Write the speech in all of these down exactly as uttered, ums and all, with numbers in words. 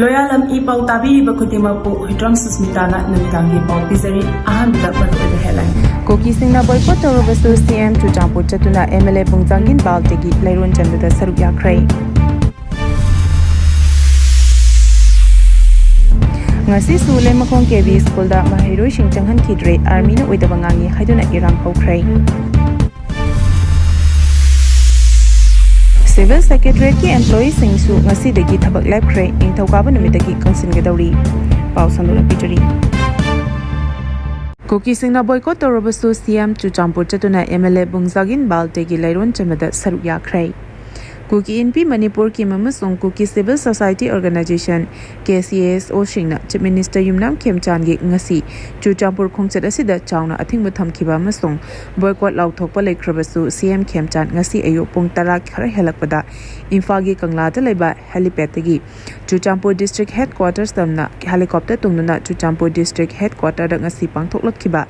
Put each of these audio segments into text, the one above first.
ꯂꯣꯌꯥꯂꯝ E ꯄꯥꯎ ꯇꯥꯕꯤꯔꯤꯕ ꯈꯨꯗꯤꯡꯃꯛꯄꯨ ꯍꯨꯏꯗ꯭ꯔꯣꯝ ꯁꯨꯁꯃꯤꯇꯥꯅ ꯅꯨꯃꯤꯗꯥꯡꯒꯤ ꯄꯥꯎ ꯄꯤꯖꯔꯤ꯫ ꯑꯍꯥꯟꯕꯗ ꯃꯔꯨꯑꯣꯏꯕ headline꯫ ꯀꯨꯀꯤꯁꯤꯡꯅ boycott ꯇꯧꯔꯕꯁꯨ ꯁꯤ ꯑꯦꯝ ꯆꯨꯔꯆꯥꯟꯄꯨꯔ ꯆꯠꯇꯨꯅ ꯑꯦꯝ ꯑꯦꯜ ꯑꯦ ꯕꯨꯡꯖꯥꯒꯤꯟ ꯕꯥꯜꯇꯦꯒꯤ ꯂꯩꯔꯣꯟ ꯆꯟꯕꯗ ꯁꯔꯨꯛ ꯌꯥꯈ꯭ꯔꯦ꯫ ꯉꯁꯤꯁꯨ ꯂꯩꯃꯈꯣꯡ ꯀꯦ ꯕꯤ ꯁ꯭ꯀꯨꯜꯗ ꯃꯍꯩꯔꯣꯏꯁꯤꯡ ꯆꯪꯍꯟꯈꯤꯗ꯭ꯔꯦ, ꯑꯥꯔꯃꯤꯅ ꯑꯣꯏꯗꯕ ꯉꯥꯡꯉꯤ ꯍꯥꯏꯗꯨꯅ ꯏꯔꯥꯡ ꯍꯧꯈ꯭ꯔꯦ꯫ ꯁꯤꯚꯤꯜ ꯁꯦꯀ꯭ꯔꯦꯇꯔꯤꯌꯦꯠꯀꯤ ꯑꯦꯝꯄ꯭ꯂꯣꯌꯤꯁꯤꯡꯁꯨ ꯉꯁꯤꯗꯒꯤ ꯊꯕꯛ ꯂꯦꯞꯈ꯭ꯔꯦ꯫ ꯅꯤꯡꯊꯧꯀꯥꯕ ꯅꯨꯃꯤꯠꯇꯒꯤ ꯀꯪꯁꯤꯟꯒꯗꯧꯔꯤ꯫ ꯄꯥꯎ ꯁꯟꯗꯣꯛꯅ ꯄꯤꯖꯔꯤ꯫ ꯀꯨꯀꯤꯁꯤꯡꯅ boycott ꯇꯧꯔꯕꯁꯨ ꯁꯤ ꯑꯦꯝ ꯆꯨꯔꯆꯥꯟꯄꯨꯔ ꯆꯠꯇꯨꯅ ꯑꯦꯝ ꯑꯦꯜ ꯑꯦ ꯕꯨꯡꯖꯥꯒꯤꯟ ꯕꯥꯜꯇꯦꯒꯤ ꯂꯩꯔꯣꯟ ꯆꯟꯕꯗ ꯁꯔꯨꯛ ꯌꯥꯈ꯭ꯔꯦ꯫ ꯀꯨꯀꯤ ꯏꯟꯄꯤ ꯃꯅꯤꯄꯨꯔ ꯀꯤꯝ ꯑꯃꯁꯨꯡ Kuki civil society organisation, K C S ꯑꯣꯁꯤꯡꯅ chief minister ꯌꯨꯝꯅꯥꯝ ꯈꯦꯝꯆꯥꯟꯒꯤ ꯉꯁꯤ ꯆꯨꯔꯆꯥꯟꯄꯨꯔ ꯈꯣꯡꯆꯠ ꯑꯁꯤꯗ ꯆꯥꯎꯅ ꯑꯊꯤꯡꯕ ꯊꯝꯈꯤꯕ ꯑꯃꯁꯨꯡ boycott ꯂꯥꯎꯊꯣꯛꯄ ꯂꯩꯈ꯭ꯔꯕꯁꯨ, ꯁꯤ ꯑꯦꯝ ꯈꯦꯝꯆꯥꯟ ꯉꯁꯤ ꯑꯌꯨꯛ ꯄꯨꯡ ꯇꯔꯥ ꯈꯔ ꯍꯦꯜꯂꯛꯄꯗ ꯏꯝꯐꯥꯜꯒꯤ ꯀꯪꯂꯥꯗ ꯂꯩꯕ helipad ꯇꯒꯤ ꯆꯨꯔꯆꯥꯟꯄꯨꯔ district headquarters ꯇꯝꯅ helicopter ꯇꯣꯡꯗꯨꯅ ꯆꯨꯔꯆꯥꯟꯄꯨꯔ district headquarter ꯗ ꯉꯁꯤ ꯄꯥꯡꯊꯣꯛꯂꯛꯈꯤꯕ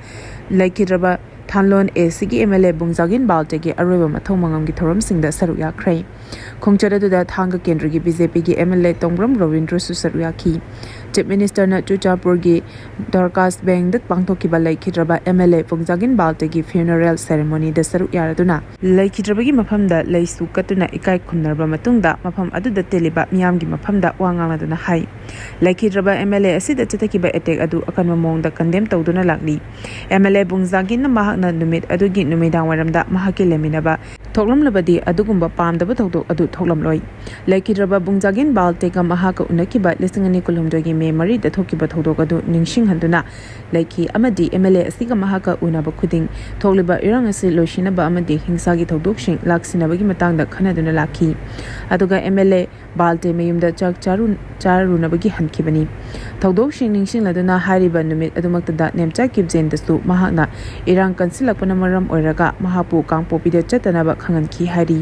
ꯂꯩꯈꯤꯗ꯭ꯔꯕ ꯊꯥꯟꯂꯣꯟ ꯑꯦ ꯁꯤꯒꯤ ꯑꯦꯝ ꯑꯦꯜ ꯑꯦ ꯕꯨꯡꯖꯥꯒꯤꯟ ꯕꯥꯜꯇꯦꯒꯤ ꯑꯔꯣꯏꯕ ꯃꯊꯧ ꯃꯉꯝꯒꯤ ꯊꯧꯔꯝꯁꯤꯡꯗ ꯁꯔꯨꯛ ꯌꯥꯈ꯭ꯔꯦ꯫ ꯈꯣꯡꯆꯠ ꯑꯗꯨꯗ ꯊꯥꯡꯒ ꯀꯦꯟꯗ꯭ꯔꯒꯤ ꯕꯤ ꯖꯦ ꯄꯤꯒꯤ ꯑꯦꯝ ꯑꯦꯜ ꯑꯦ ꯇꯣꯡꯕ꯭ꯔꯝ ꯔꯕꯤꯟꯗ꯭ꯔꯁꯨ ꯁꯔꯨꯛ ꯌꯥꯈꯤ꯫ ꯆꯤꯐ ꯃꯤꯅꯤꯁꯇꯔꯅ ꯆꯨꯔꯆꯥꯟꯄꯨꯔꯒꯤ ꯗꯣꯔꯀꯥꯁ ꯕꯦꯡꯗ ꯄꯥꯡꯊꯣꯛꯈꯤꯕ ꯂꯩꯈꯤꯗ꯭ꯔꯕ ꯑꯦꯝ ꯑꯦꯜ ꯑꯦ ꯕꯨꯡꯖꯥꯒꯤꯟ ꯕꯥꯜꯇꯦꯒꯤ funeral ceremony ꯗ ꯁꯔꯨꯛ ꯌꯥꯔꯗꯨꯅ ꯂꯩꯈꯤꯗ꯭ꯔꯕꯒꯤ ꯃꯐꯝꯗ ꯂꯩꯁꯨ ꯀꯠꯇꯨꯅ ꯏꯀꯥꯏ ꯈꯨꯝꯅꯔꯕ ꯃꯇꯨꯡꯗ ꯃꯐꯝ ꯑꯗꯨꯗ ꯇꯤꯜꯂꯤꯕ ꯃꯤꯌꯥꯝꯒꯤ ꯃꯐꯝꯗ ꯋꯥ ꯉꯥꯡꯂꯗꯨꯅ ꯍꯥꯏ꯫ ꯂꯩꯈꯤꯗ꯭ꯔꯕ ꯑꯦꯝ ꯑꯦꯜ ꯑꯦ ꯑꯁꯤꯗ ꯆꯠꯊꯈꯤꯕ attack ꯑꯗꯨ ꯑꯀꯟꯕ ꯃꯑꯣꯡꯗ condemn ꯇꯧꯗꯨꯅ ꯂꯥꯛꯂꯤ꯫ ꯑꯦꯝ ꯑꯦꯜ ꯑꯦ ꯕꯨꯡꯖꯥꯒꯤꯟꯅ ꯃꯍꯥꯛꯅ ꯅꯨꯃꯤꯠ ꯑꯗꯨꯒꯤ ꯅꯨꯃꯤꯗꯥꯡ ꯋꯥꯏꯔꯝꯗ ꯃꯍꯥꯛꯀꯤ ꯂꯩꯃꯤꯟꯅꯕ ꯊꯣꯛꯂꯝꯂꯕꯗꯤ ꯑꯗꯨꯒꯨꯝꯕ ꯄꯥꯝꯗꯕ ꯊꯧꯗꯣꯛ ꯑꯗꯨ ꯊꯣꯛꯂꯝꯂꯣꯏ꯫ ꯂꯩꯈꯤꯗ꯭ꯔꯕ ꯕꯨꯡꯖꯥꯒꯤꯟ ꯕꯥꯜꯇꯦꯒ ꯃꯍꯥꯛꯀ ꯎꯅꯈꯤꯕ ꯂꯤꯁꯤꯡ ꯑꯅꯤ ꯀꯨꯟꯍꯨꯝꯗꯣꯏꯒꯤ ꯃꯦ ꯃꯔꯤꯗ ꯊꯣꯛꯈꯤꯕ ꯊꯧꯗꯣꯛ ꯑꯗꯨ ꯅꯤꯡꯁꯤꯡꯍꯟꯗꯨꯅ ꯂꯩꯈꯤ ꯑꯃꯗꯤ ꯑꯦꯝ ꯑꯦꯜ ꯑꯦ ꯑꯁꯤꯒ ꯃꯍꯥꯛꯀ ꯎꯅꯕ ꯈꯨꯗꯤꯡ ꯊꯣꯛꯂꯤꯕ ꯏꯔꯥꯡ ꯑꯁꯤ ꯂꯣꯏꯁꯤꯟꯅꯕ ꯑꯃꯗꯤ ꯍꯤꯡꯁꯥꯒꯤ ꯊꯧꯗꯣꯛꯁꯤꯡ ꯂꯥꯛꯁꯤꯟꯅꯕꯒꯤ ꯃꯇꯥꯡꯗ ꯈꯟꯅꯗꯨꯅ ꯂꯥꯛꯈꯤ꯫ ꯑꯗꯨꯒ ꯑꯦꯝ ꯑꯦꯜ ꯑꯦ ꯕꯥꯜꯇꯦ ꯃꯌꯨꯝꯗ ꯆꯥꯛ ꯆꯥꯔꯨ-, ꯆꯥꯔꯨꯅꯕꯒꯤ ꯍꯟꯈꯤꯕꯅꯤ꯫ ꯊꯧꯗꯣꯛꯁꯤꯡ ꯅꯤꯡꯁꯤꯡꯂꯗꯨꯅ ꯍꯥꯏꯔꯤꯕ ꯅꯨꯃꯤꯠ ꯑꯗꯨꯃꯛꯇꯗ ꯅꯦꯝꯆꯥ ꯀꯤꯞꯖꯦꯟꯗꯁꯨ ꯃꯍꯥꯛꯅ ꯏꯔꯥꯡ ꯀꯟꯁꯤꯜꯂꯛꯄꯅ ꯃꯔꯝ ꯑꯣꯏꯔꯒ ꯃꯍꯥꯛꯄꯨ ꯀꯥꯡꯄꯣꯛꯄꯤꯗ ꯆꯠꯇꯅꯕ ꯈꯪꯍꯟꯈꯤ ꯍꯥꯏꯔꯤ꯫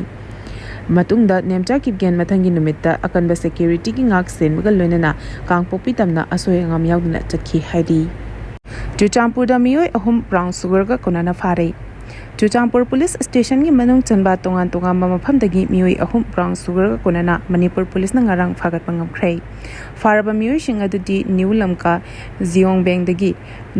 ꯃꯇꯨꯡꯗ ꯅꯦꯝꯆꯥ ꯀꯤꯞꯒꯦꯟ ꯃꯊꯪꯒꯤ ꯅꯨꯃꯤꯠꯇ ꯑꯀꯟꯕ security ꯒꯤ ꯉꯥꯛ ꯁꯦꯟꯕꯒ ꯂꯣꯏꯅꯅ ꯀꯥꯡꯄꯣꯛꯄꯤ ꯇꯝꯅ ꯑꯁꯣꯏ ꯑꯉꯥꯝ ꯌꯥꯎꯗꯅ ꯆꯠꯈꯤ ꯍꯥꯏꯔꯤ꯫ ꯆꯨꯔꯆꯥꯟꯄꯨꯔꯗ ꯃꯤꯑꯣꯏ ꯑꯍꯨꯝ brown sugar ꯒ ꯀꯣꯟꯅꯅ ꯐꯥꯔꯦ꯫ ꯆꯨꯔꯆꯥꯟꯄꯨꯔ ꯄꯨꯂꯤꯁ ꯁ꯭ꯇꯦꯁꯟꯒꯤ ꯃꯅꯨꯡ ꯆꯟꯕ ꯇꯣꯉꯥꯟ ꯇꯣꯉꯥꯟꯕ ꯃꯐꯝꯗꯒꯤ ꯃꯤꯑꯣꯏ ꯑꯍꯨꯝ ꯕ꯭ꯔꯥꯎꯟ ꯁꯨꯒꯔꯒ ꯀꯣꯟꯅꯅ ꯃꯅꯤꯄꯨꯔ ꯄꯨꯂꯤꯁꯅ ꯉꯔꯥꯡ ꯐꯥꯒꯠꯄ ꯉꯝꯈ꯭ꯔꯦ꯫ ꯐꯥꯔꯕ ꯃꯤꯑꯣꯏꯁꯤꯡ ꯑꯗꯨꯗꯤ ꯅ꯭ꯌꯨ ꯂꯝꯀꯥ ꯖꯤꯌꯣꯡꯕꯦꯡꯗꯒꯤ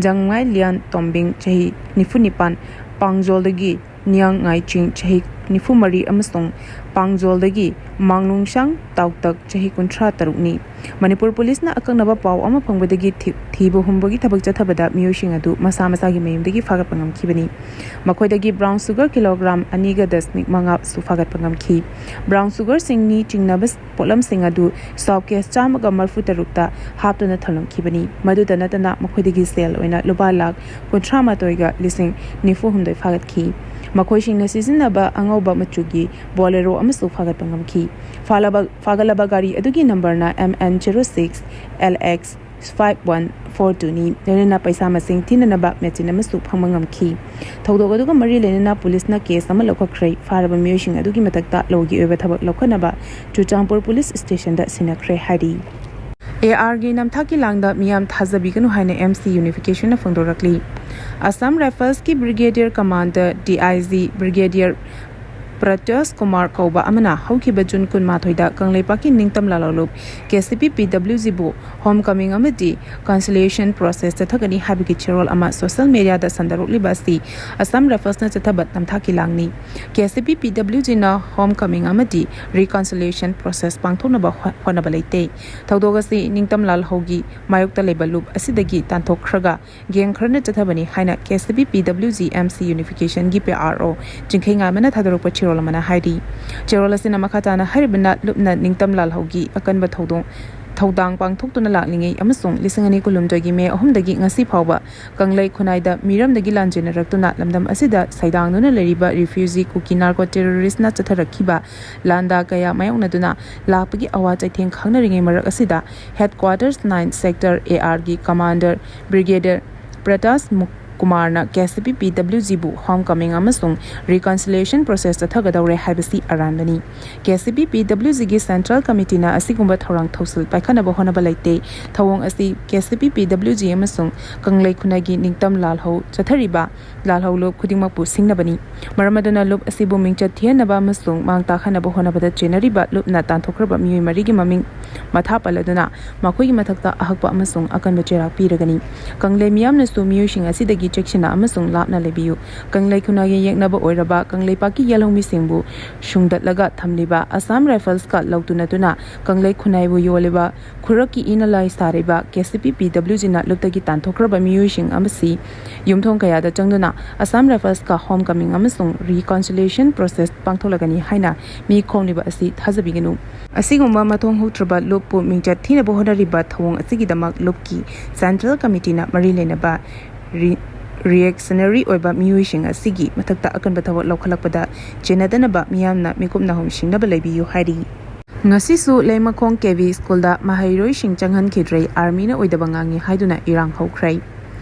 ꯖꯪꯉꯥꯏ ꯂꯤꯌꯥꯟ ꯇꯣꯝꯕꯤꯡ, ꯆꯍꯤ ꯅꯤꯐꯨ ꯅꯤꯄꯥꯟ, ꯄꯥꯡꯖꯣꯜꯗꯒꯤ ꯅꯤꯌꯥꯡ ꯉꯥꯏꯆꯤꯡ, ꯆꯍꯤ ꯅꯤꯐꯨ ꯃꯔꯤ, ꯑꯃꯁꯨꯡ ꯄꯥꯡꯖꯣꯜꯗꯒꯤ ꯃꯥꯡꯂꯨꯡꯁꯥꯡ ꯇꯥꯎꯇꯛ, ꯆꯍꯤ ꯀꯨꯟꯊ꯭ꯔꯥ ꯇꯔꯨꯛꯅꯤ꯫ ꯃꯅꯤꯄꯨꯔ ꯄꯨꯂꯤꯁꯅ ꯑꯀꯛꯅꯕ ꯄꯥꯎ ꯑꯃ ꯐꯪꯕꯗꯒꯤ ꯊꯤ-, ꯊꯤꯕ ꯍꯨꯝꯕꯒꯤ ꯊꯕꯛ ꯆꯠꯊꯕꯗ ꯃꯤꯑꯣꯏꯁꯤꯡ ꯑꯗꯨ ꯃꯁꯥ ꯃꯁꯥꯒꯤ ꯃꯌꯨꯝꯗꯒꯤ ꯐꯥꯒꯠꯄ ꯉꯝꯈꯤꯕꯅꯤ꯫ ꯃꯈꯣꯏꯗꯒꯤ ꯕ꯭ꯔꯥꯎꯟ ꯁꯨꯒꯔ ꯀꯤꯂꯣꯒ꯭ꯔꯥꯝ ꯑꯅꯤꯒ ꯗꯁꯃꯤꯛ ꯃꯉꯥꯁꯨ ꯐꯥꯒꯠꯄ ꯉꯝꯈꯤ꯫ ꯕ꯭ꯔꯥꯎꯟ ꯁꯨꯒꯔꯁꯤꯡꯅꯤ ꯆꯤꯡꯅꯕ ꯄꯣꯠꯂꯝꯁꯤꯡ ꯑꯗꯨ ꯁꯣꯞ ꯀꯦꯁ ꯆꯥꯝꯃꯒ ꯃꯔꯤꯐꯨ ꯇꯔꯨꯛꯇ ꯍꯥꯞꯇꯨꯅ ꯊꯝꯂꯝꯈꯤꯕꯅꯤ꯫ ꯃꯗꯨꯇ ꯅꯠꯇꯅ ꯃꯈꯣꯏꯗꯒꯤ ꯁꯦꯜ ꯑꯣꯏꯅ ꯂꯨꯄꯥ ꯂꯥꯈ ꯀꯨꯟꯊ꯭ꯔꯥ ꯃꯥꯊꯣꯏꯒ ꯂꯤꯁꯤꯡ ꯅꯤꯐꯨ ꯍꯨꯝꯗꯣꯏ ꯐꯥꯒꯠꯈꯤ꯫ ꯃꯈꯣꯏꯁꯤꯡꯅ ꯁꯤꯖꯤꯟꯅꯕ ꯑꯉꯧꯕ ꯃꯆꯨꯒꯤ ꯕꯣꯂꯦꯔꯣ ꯑꯃꯁꯨ ꯐꯥꯒꯠꯄ ꯉꯝꯈꯤ꯫ ꯐꯥꯂꯕ-, ꯐꯥꯒꯠꯂꯕ ꯒꯥꯔꯤ ꯑꯗꯨꯒꯤ ꯅꯝꯕꯔꯅ M N zero six L X five one four two ꯅꯤ꯫ ꯂꯣꯏꯅꯅ ꯄꯩꯁꯥ ꯃꯁꯤꯡ ꯊꯤꯅꯅꯕ ꯃꯦꯆꯤꯟ ꯑꯃꯁꯨ ꯐꯪꯕ ꯉꯝꯈꯤ꯫ ꯊꯧꯗꯣꯛ ꯑꯗꯨꯒ ꯃꯔꯤ ꯂꯩꯅꯅ ꯄꯨꯂꯤꯁꯅ ꯀꯦꯁ ꯑꯃ ꯂꯧꯈꯠꯈ꯭ꯔꯦ꯫ ꯐꯥꯔꯕ ꯃꯤꯑꯣꯏꯁꯤꯡ ꯑꯗꯨꯒꯤ ꯃꯊꯛꯇ ꯂꯣꯒꯤ ꯑꯣꯏꯕ ꯊꯕꯛ ꯂꯧꯈꯠꯅꯕ ꯆꯨꯔꯆꯥꯟꯄꯨꯔ ꯄꯨꯂꯤꯁ ꯁ꯭ꯇꯦꯁꯟꯗ ꯁꯤꯟꯅꯈ꯭ꯔꯦ ꯍꯥꯏꯔꯤ꯫ AR ꯒꯤ ꯅꯝꯊꯥꯛꯀꯤ ꯂꯥꯡꯗ ꯃꯤꯌꯥꯝ ꯊꯥꯖꯕꯤꯒꯅꯨ ꯍꯥꯏꯅ M C Unification ꯅ ꯐꯣꯡꯗꯣꯔꯛꯂꯤ꯫ ꯑꯁꯥꯝ ꯔꯥꯏꯐꯜꯁꯀꯤ brigadier commander, D I G, brigadier Pratyush Kumar ꯀꯧꯕ ꯑꯃꯅ ꯍꯧꯈꯤꯕ ꯖꯨꯟ ꯀꯨꯟꯃꯥꯊꯣꯏꯗ ꯀꯪꯂꯩꯄꯥꯛꯀꯤ ꯅꯤꯡꯇꯝ ꯂꯥꯂꯣꯡꯂꯨꯞ K C P P W G ꯕꯨ ꯍꯣꯝ ꯀꯃꯤꯡ ꯑꯃꯗꯤ ꯀꯟꯁꯤꯂꯤꯌꯦꯁꯟ ꯄ꯭ꯔꯣꯁꯦꯁ ꯆꯠꯊꯒꯅꯤ ꯍꯥꯏꯕꯒꯤ ꯆꯦꯔꯣꯜ ꯑꯃ ꯁꯣꯁꯤꯌꯦꯜ ꯃꯦꯗꯤꯌꯥꯗ ꯁꯟꯗꯣꯔꯛꯂꯤꯕ ꯑꯁꯤ ꯑꯁꯥꯝ ꯔꯥꯏꯐꯜꯁꯅ ꯆꯠꯊꯕ ꯅꯝꯊꯥꯛꯀꯤ ꯂꯥꯡꯅꯤ꯫ K C P P W G ꯅ ꯍꯣꯝ ꯀꯃꯤꯡ ꯑꯃꯗꯤ ꯔꯤꯀꯟꯁꯤꯂꯤꯌꯦꯁꯟ ꯄ꯭ꯔꯣꯁꯦꯁ ꯄꯥꯡꯊꯣꯛꯅꯕ ꯍꯣ-, ꯍꯣꯠꯅꯕ ꯂꯩꯇꯦ꯫ ꯊꯧꯗꯣꯛ ꯑꯁꯤ ꯅꯤꯡꯇꯝ ꯂꯥꯜꯍꯧꯒꯤ ꯃꯥꯌꯣꯛꯇ ꯂꯩꯕ ꯂꯨꯞ ꯑꯁꯤꯗꯒꯤ ꯇꯥꯟꯊꯣꯛꯈ꯭ꯔꯒ ꯒꯦꯡ ꯈꯔꯅ ꯆꯠꯊꯕꯅꯤ ꯍꯥꯏꯅ K C P P W G M C Unification ꯒꯤ P R O ꯆꯤꯡꯈꯩꯉꯥꯟꯕꯅ ꯊꯥꯗꯣꯔꯛꯄ ꯆꯦꯔꯣꯜ ꯑꯃꯅ ꯍꯥꯏꯔꯤ꯫ ꯆꯦꯔꯣꯜ ꯑꯁꯤꯅ ꯃꯈꯥ ꯇꯥꯅ ꯍꯥꯏꯔꯤꯕ ꯅ-, ꯂꯨꯞꯅ ꯅꯤꯡꯇꯝ ꯂꯥꯜꯍꯧꯒꯤ ꯑꯀꯟꯕ ꯊꯧꯗꯣꯡ, ꯊꯧꯗꯥꯡ ꯄꯥꯡꯊꯣꯛꯇꯨꯅ ꯂꯥꯛꯂꯤꯉꯩ ꯑꯃꯁꯨꯡ ꯂꯤꯁꯤꯡ ꯑꯅꯤ ꯀꯨꯟꯍꯨꯝꯗꯣꯏꯒꯤ ꯃꯦ ꯑꯍꯨꯝꯗꯒꯤ ꯉꯁꯤ ꯐꯥꯎꯕ ꯀꯪꯂꯩ ꯈꯨꯟꯅꯥꯏꯗ ꯃꯤꯔꯝꯗꯒꯤ ꯂꯥꯟꯖꯦꯟꯅꯔꯛꯇꯨꯅ ꯂꯝꯗꯝ ꯑꯁꯤꯗ ꯁꯩꯗꯥꯡꯗꯨꯅ ꯂꯩꯔꯤꯕ ꯔꯤꯐ꯭ꯌꯨꯖꯤ ꯀꯨꯀꯤ ꯅꯥꯔꯀꯣ ꯇꯦꯔꯣꯔꯤꯁꯅ ꯆꯠꯊꯔꯛꯈꯤꯕ ꯂꯥꯟꯗꯥ ꯀꯌꯥ ꯃꯥꯌꯣꯛꯅꯗꯨꯅ ꯂꯥꯛꯄꯒꯤ ꯑꯋꯥ ꯆꯩꯊꯦꯡ ꯈꯪꯅꯔꯤꯉꯩ ꯃꯔꯛ ꯑꯁꯤꯗ Headquarters nine Sector A R ꯒꯤ Commander Brigadier ꯄ꯭ꯔꯇꯥꯁ ꯃꯨꯛ-, ꯀꯨꯃꯥꯔꯅ ꯀꯦ ꯁꯤ ꯄꯤ ꯄꯤ ꯗꯕ꯭ꯂꯤꯎ ꯖꯤꯕꯨ ꯍꯣꯝ ꯀꯃꯤꯡ ꯑꯃꯁꯨꯡ ꯔꯤꯀꯟꯁꯤꯂꯤꯌꯦꯁꯟ ꯄ꯭ꯔꯣꯁꯦꯁ ꯆꯠꯊꯒꯗꯧꯔꯦ ꯍꯥꯏꯕꯁꯤ ꯑꯔꯥꯟꯕꯅꯤ꯫ ꯀꯦ ꯁꯤ ꯄꯤ ꯄꯤ ꯗꯕ꯭ꯂꯤꯎ ꯖꯤꯒꯤ ꯁꯦꯟꯇ꯭ꯔꯦꯜ ꯀꯃꯤꯇꯤꯅ ꯑꯁꯤꯒꯨꯝꯕ ꯊꯧꯔꯥꯡ ꯊꯧꯁꯤꯜ ꯄꯥꯏꯈꯠꯅꯕ ꯍꯣꯠꯅꯕ ꯂꯩꯇꯦ꯫ ꯊꯧꯑꯣꯡ ꯑꯁꯤ ꯀꯦ ꯁꯤ ꯄꯤ ꯄꯤ ꯗꯕ꯭ꯂꯤꯎ ꯖꯤ ꯑꯃꯁꯨꯡ ꯀꯪꯂꯩ ꯈꯨꯟꯅꯥꯏꯒꯤ ꯅꯤꯡꯇꯝ ꯂꯥꯜꯍꯧ ꯆꯠꯊꯔꯤꯕ ꯂꯥꯜꯍꯧ ꯂꯨꯞ ꯈꯨꯗꯤꯡꯃꯛꯄꯨ ꯁꯤꯡꯅꯕꯅꯤ꯫ ꯃꯔꯝ ꯑꯗꯨꯅ ꯂꯨꯞ ꯑꯁꯤꯕꯨ ꯃꯤꯡꯆꯠ ꯊꯤꯍꯟꯅꯕ ꯑꯃꯁꯨꯡ ꯃꯥꯡ ꯇꯥꯛꯍꯟꯅꯕ ꯍꯣꯠꯅꯕꯗ ꯆꯦꯟꯅꯔꯤꯕ ꯂꯨꯞꯅ ꯇꯥꯟꯊꯣꯛꯈ꯭ꯔꯕ ꯃꯤꯑꯣꯏ ꯃꯔꯤꯒꯤ ꯃꯃꯤꯡ ꯃꯊꯥ ꯄꯜꯂꯗꯨꯅ ꯃꯈꯣꯏꯒꯤ ꯃꯊꯛꯇ ꯑꯍꯛꯄ ꯑꯃꯁꯨꯡ ꯑꯀꯟꯕ ꯆꯩꯔꯥꯛ ꯄꯤꯔꯒꯅꯤ꯫ ꯀꯪꯂꯩ ꯃꯤꯌꯥꯝꯅꯁꯨ ꯃꯤꯑꯣꯏꯁꯤꯡ ꯑꯁꯤꯗꯒꯤ ꯆꯦꯛꯁꯤꯟꯅ ꯑꯃꯁꯨꯡ ꯂꯥꯞꯅ ꯂꯩꯕꯤꯌꯨ꯫ ꯀꯪꯂꯩ ꯈꯨꯟꯅꯥꯏꯒꯤ ꯌꯦꯛꯅꯕ ꯑꯣꯏꯔꯕ ꯀꯪꯂꯩꯄꯥꯛꯀꯤ ꯌꯦꯜꯍꯧꯃꯤꯁꯤꯡꯕꯨ ꯁꯨꯡꯗꯠꯂꯒ ꯊꯝꯂꯤꯕ ꯑꯁꯥꯝ ꯔꯥꯏꯐꯜꯁꯀ ꯂꯧꯇꯨꯅꯗꯨꯅ ꯀꯪꯂꯩ ꯈꯨꯟꯅꯥꯏꯕꯨ ꯌꯣꯜꯂꯤꯕ ꯈꯨꯔꯛꯀꯤ ꯏꯅ ꯂꯥꯏ ꯁꯥꯔꯤꯕ ꯀꯦ ꯁꯤ ꯄꯤ ꯄꯤ ꯗꯕ꯭ꯂꯤꯎ ꯖꯤꯅ ꯂꯨꯞꯇꯒꯤ ꯇꯥꯟꯊꯣꯛꯈ꯭ꯔꯕ ꯃꯤꯑꯣꯏꯁꯤꯡ ꯑꯃꯁꯤ ꯌꯨꯝꯊꯣꯡ ꯀꯌꯥꯗ ꯆꯪꯗꯨꯅ ꯑꯁꯥꯝ ꯔꯥꯏꯐꯜꯁꯀ ꯍꯣꯝ ꯀꯃꯤꯡ ꯑꯃꯁꯨꯡ ꯔꯤꯀꯟꯁꯤꯂꯤꯌꯦꯁꯟ ꯄ꯭ꯔꯣꯁꯦꯁ ꯄꯥꯡꯊꯣꯛꯂꯒꯅꯤ ꯍꯥꯏꯅ ꯃꯤ ꯈꯣꯝꯂꯤꯕ ꯑꯁꯤ ꯊꯥꯖꯕꯤꯒꯅꯨ꯫ ꯑꯁꯤꯒꯨꯝꯕ ꯃꯊꯣꯡ ꯍꯧꯗ꯭ꯔꯕ ꯂꯨꯞꯄꯨ ꯃꯤꯡꯆꯠ ꯊꯤꯅꯕ ꯍꯣꯠꯅꯔꯤꯕ ꯊꯧꯑꯣꯡ ꯑꯁꯤꯒꯤꯗꯃꯛ ꯂꯨꯞꯀꯤ ꯁꯦꯟꯇ꯭ꯔꯦꯜ ꯀꯃꯤꯇꯤꯅ ꯃꯔꯤ ꯂꯩꯅꯕ ꯔꯤ-, ꯔꯤꯑꯦꯛꯁꯅꯔꯤ ꯑꯣꯏꯕ ꯃꯤꯑꯣꯏꯁꯤꯡ ꯑꯁꯤꯒꯤ ꯃꯊꯛꯇ ꯑꯀꯟꯕ ꯊꯕꯛ ꯂꯧꯈꯠꯂꯛꯄꯗ ꯆꯦꯟꯅꯗꯅꯕ ꯃꯤꯌꯥꯝꯅ ꯃꯤꯀꯨꯞ ꯅꯥꯍꯨꯝ ꯁꯤꯡꯅꯕ ꯂꯩꯕꯤꯌꯨ ꯍꯥꯏꯔꯤ꯫ ꯉꯁꯤꯁꯨ ꯂꯩꯃꯈꯣꯡ ꯀꯦ ꯚꯤ ꯁ꯭ꯀꯨꯜꯗ ꯃꯍꯩꯔꯣꯏꯁꯤꯡ ꯆꯪꯍꯟꯈꯤꯗ꯭ꯔꯦ, ꯑꯥꯔꯃꯤꯅ ꯑꯣꯏꯗꯕ ꯉꯥꯡꯉꯤ ꯍꯥꯏꯗꯨꯅ ꯏꯔꯥꯡ ꯍꯧꯈ꯭ꯔꯦ꯫